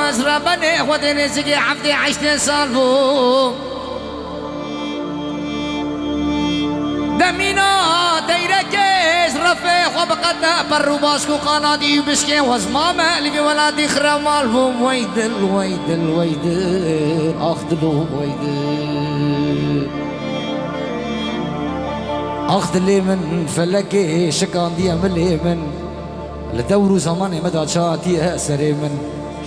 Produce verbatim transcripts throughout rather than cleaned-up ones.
Ez rebenê xwe dê nêzîkî heftê heştê sal bûm. Demîna teyrekê ji refê xwe bi qede per û bask û qanadî û bişkên xwe zimame li vî welatî xire mal bûm. Wey dil, wey dil, wey dil, ax dilo, wey dil. Ax dilê min, felekê şikandiye milê min. Li dewr û zemanê me de çatiye serê min.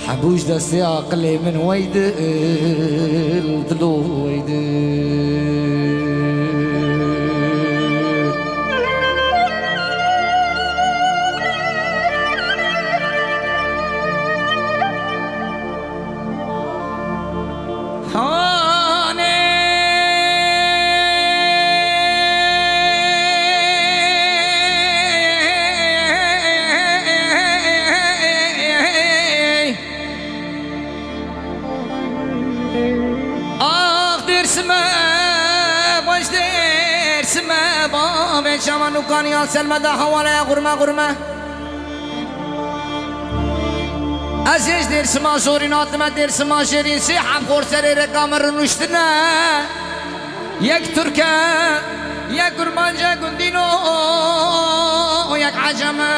Hebû ji destê aqilê min, wey dil, dilo, wey dil. Hanê. Ax Dêrsime, baş Dêrsime, bavê çavan û kaniyal ser me de hewaleya xurme xurme. Ez ê ji Dêrsima zorîn hatime, Dêrsima şêrîn, sê heb xor serê reka min rûniştine. Yek Tirk e, yek Kurmanc e, gundîno, yek Ecem e.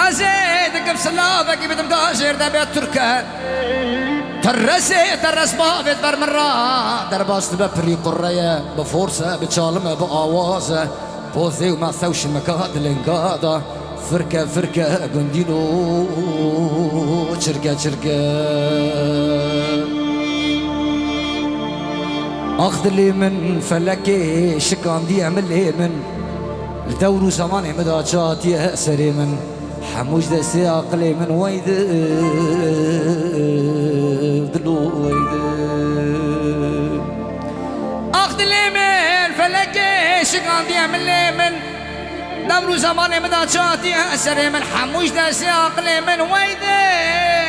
Ez ê dikim silavekî bidim da jêr de bê Tirk e. Teresê, teres bavê ber min ra derbas dibe, pirî qurre ye, bi forse, bi çalim e, bi awaz e. Pozê û mese û şimika dilênga da, firke firke gundîno, çirke çirke. Ax dilê min, felekê şikandiye milê min. Li dewr û zemanê min de çatiye serê min. Hemû ji destê aqilê min, wey dil, dilo, wey dil. Ax dilê min, felekê şikandiye milê min. Dewr û zemanê min de çatiye serê min. Hemû ji destê aqilê min, wey dil.